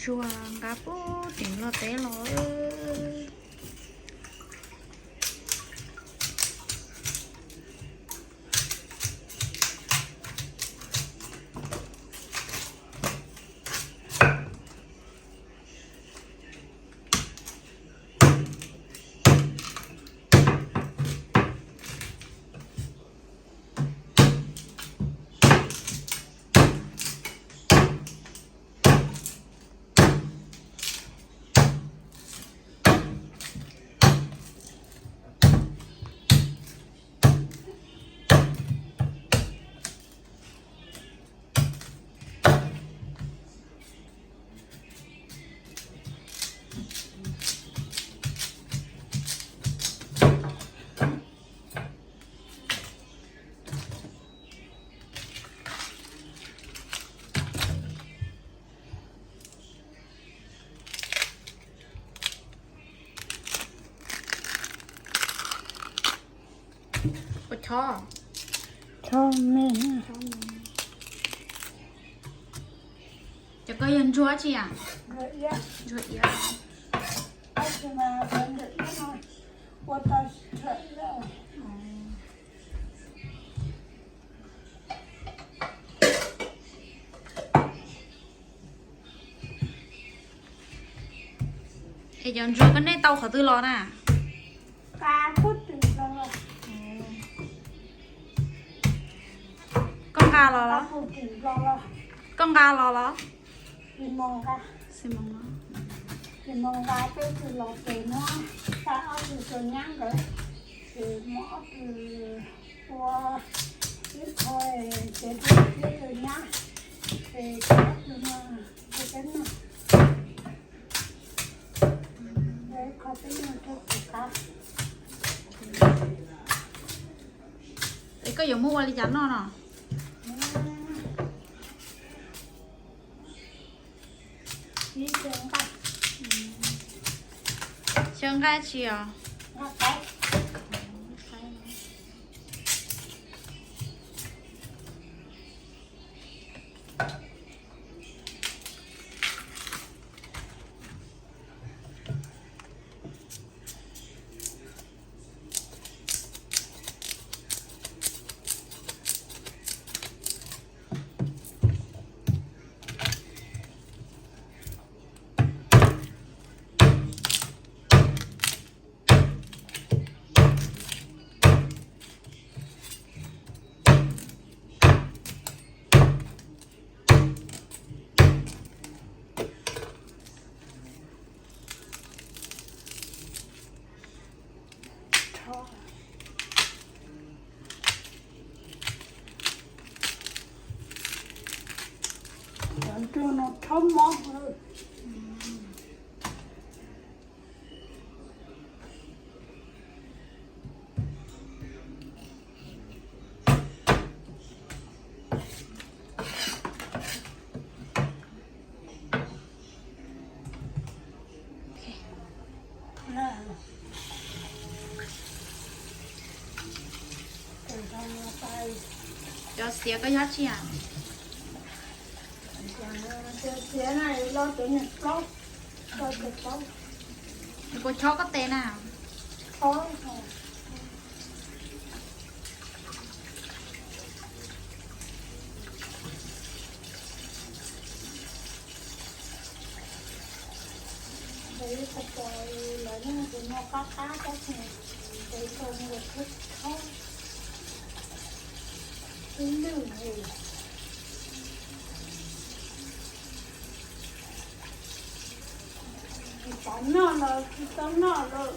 Ntsuag nqa puag tim Nplog teb los. Ua chob. Chob me. Cov koj yog ntsuag dab tsi a? Ntsuag iab. Es cov ntsuag koj nej tau qhov twg los na? Koj nqa los los? Koj nqa los los? Xi Moos nqa, peb tus los ces muab xa ob tug rau nyab nkawd, ces muab ob tug ua ib qho, ces rau peb tus nyab, ces ob tug no rau peb noj, ib qho peb noj rau kuv qab. Es koj yuav muab ua li cas noj no? Xyaw nqaij tsi os? Cov ntsuag no rhaub mob. Cov xiav koj yog tsi a? Cov xiav na, los cov niag plaub, los cov plaub. Nws puas chob koj tes na? Chob. Ntawd ib qho pom lawv noj tus no qab qab tab sis ntawd tau mus khawb chob ib lwj li. Tsis tau noj los tsis tau noj lawm.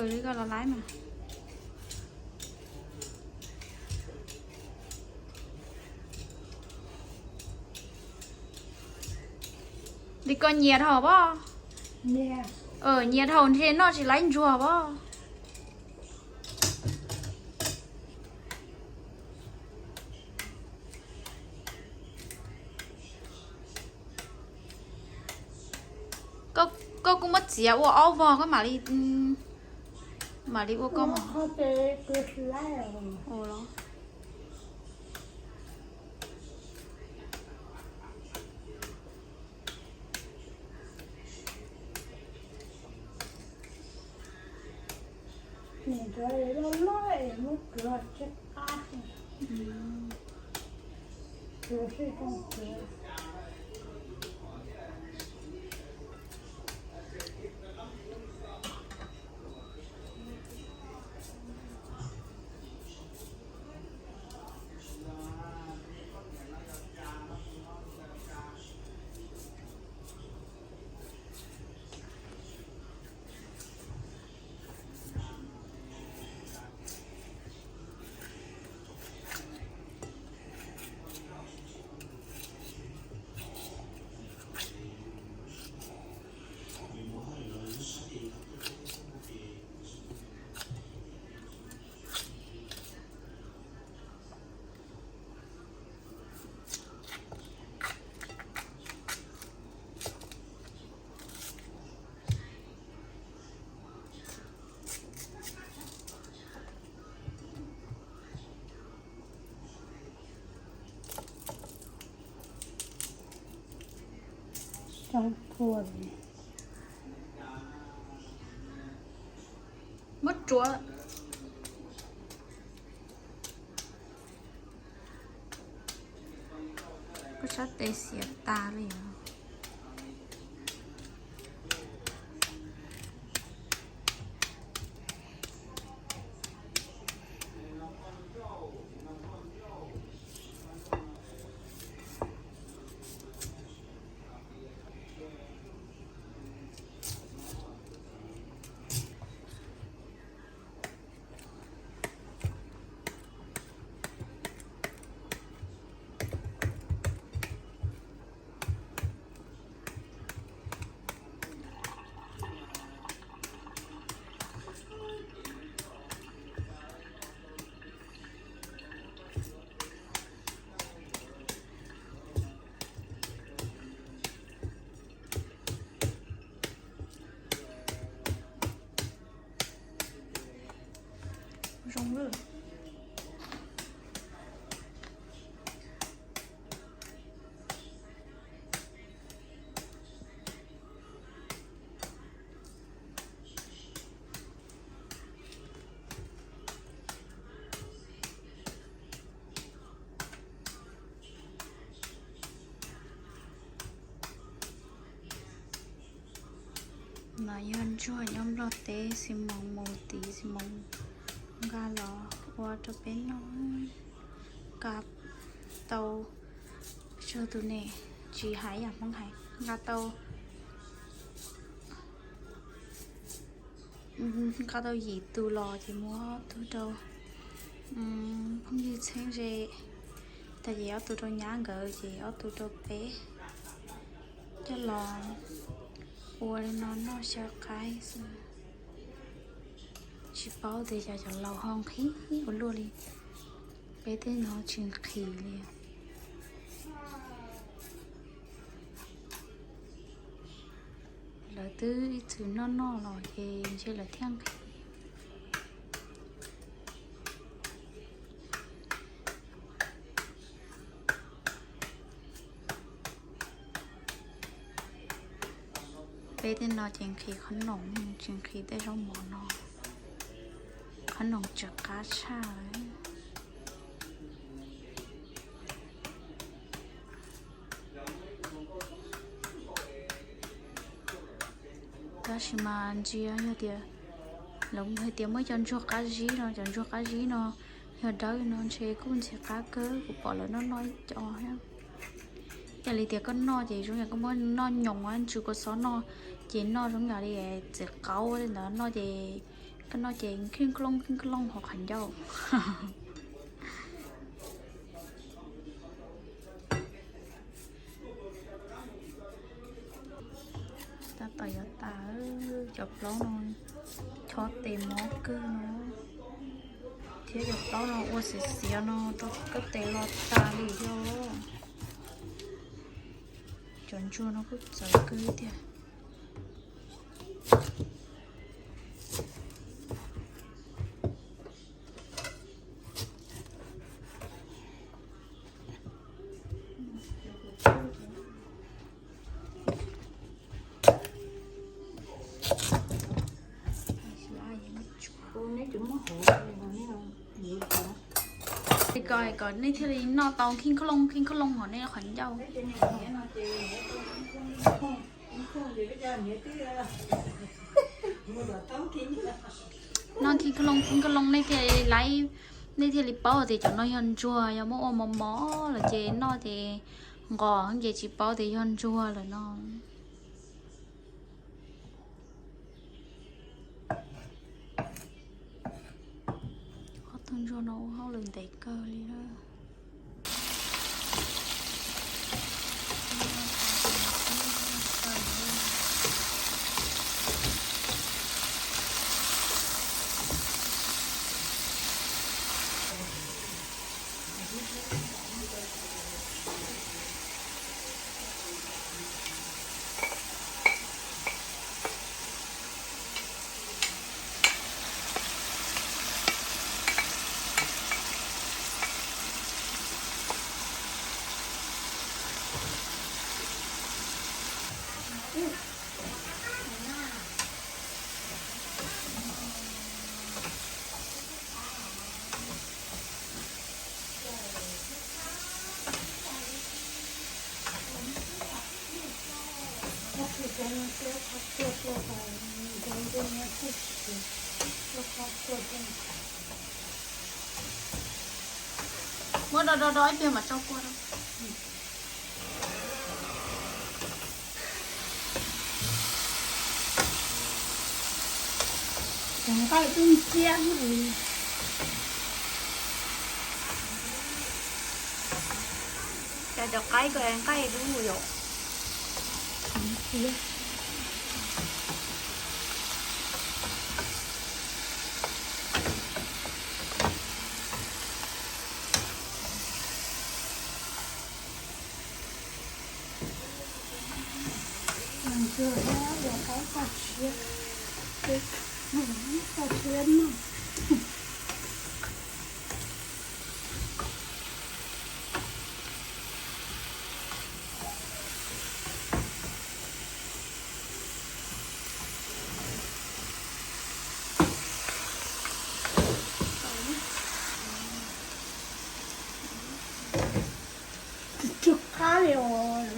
Li koj los laib mas. Li koj nyias dhau pob? Nyias dhau ntshe noj tsis laib ntsuag pob. Koj kuj muab txiav ua ob vog koj mam li, mam li ua koj mas. Muab ruav. Koj sab tes xiav tas li os. Zoo lawm. No yog ntsuag nyob Nplog teb, xi moos mus tid, xi moos nqa los ua rau peb noj. Nqa tau, tsuag tus ne, tsis hais yam Hmoob hais, nqa tau, nqa tau yim tus los ces muab tug rau phooj ywg txheeb ze, tag ces ob tug rau nyab nkawd ces ob tug rau peb coj los ua li no noj xyaw qaib xwb. Tsis paub tias cov, cov laus ho nqhis ua luaj li, peb tej no tsis nqhis li. Lawv twb ib txwm noj noj los ces ntshe lawv thiaj nqhis. Peb tej no ces nqhis qhob noom, tsis nqhis tej zaub mov no. Qhob noom tsw qab tshaj. Tab sis mas ntsia yog tias lawv hais tias muaj cov ntsuag qab zib no, cov ntsuag qab zib no yog dawb no ntshe kuj ntxim qab kawg, kuv pom lawv noj noj ib co thiab. Yog li tias koj noj ces zoo yam koj muab noj nyoos, ntsw kua xov noj, ces noj zoo yam li txiv qaub li ntawd, noj ces Koj noj ces khib khlooj khib khlooj hauv qhov ncauj. Tab tom yuav tas, cov plaub no chob tes mob kawg no, thiab cov plaub no ua xiav xiav no rau koj tes los tas li thiab. Cov ntsuag no kuj txawv kawg tiag. Kom, kom nej thiaj li noj tau khib khlooj khib khlooj hauv nej qhov ncauj. Noj khib khlooj khib khlooj nej thiaj li, nej thiaj li paub tias cov no yog ntsuag, yog muab ua mos mos lawm ces noj ces nqos ces tsis paub tias yog ntsuag lawm no. Ob tug ntsuag no ua hauj lwm ntev kawg li na. Muab do do do ib pliag mam tso kua rau. Cov nqaij dub nciab. Cov, cov qaib ko nqaij dub yom. Ntsuag thiab ua qaib txoj siab, txoj siab noj. Tsis qab li os.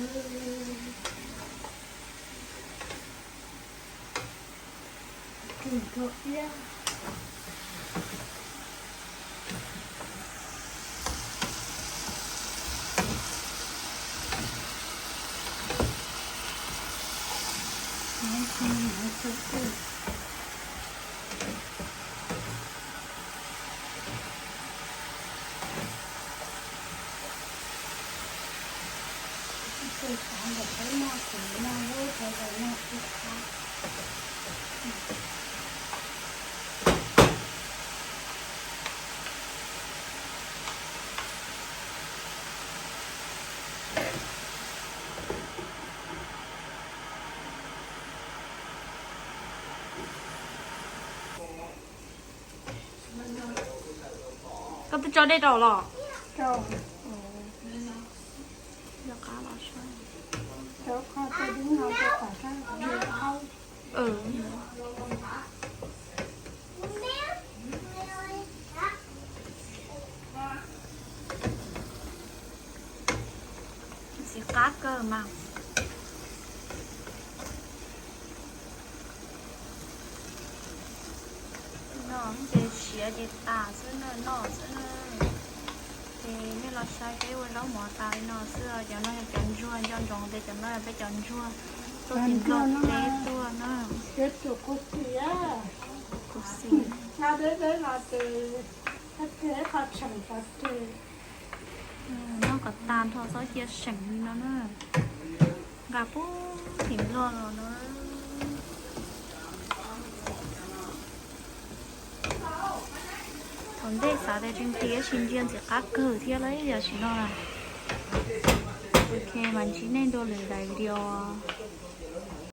Koj twb tso dej rau los? Txiv qab kawg mas. No ces siav ces tas xwb na, noj xwb na. Ces nej los saib peb ua zaub mov tas li no xwb. Cov no yog cov ntsuag nco ntsoov tias cov no yog peb cov ntsuag tuaj tim Nplog teb tuaj na. Kuv xim Nqa deb deb los ces qhov tseem xov twg. Noj kom tas nrho txhob cia seem li no na. Nqa puag tim loj los no. Thaum ntej xav tias tsis nqhis tab sis ntsia ntxim qab kawg thiab lawm, yog tsis no. Ok, mam ntsib nej dua lwm daim video.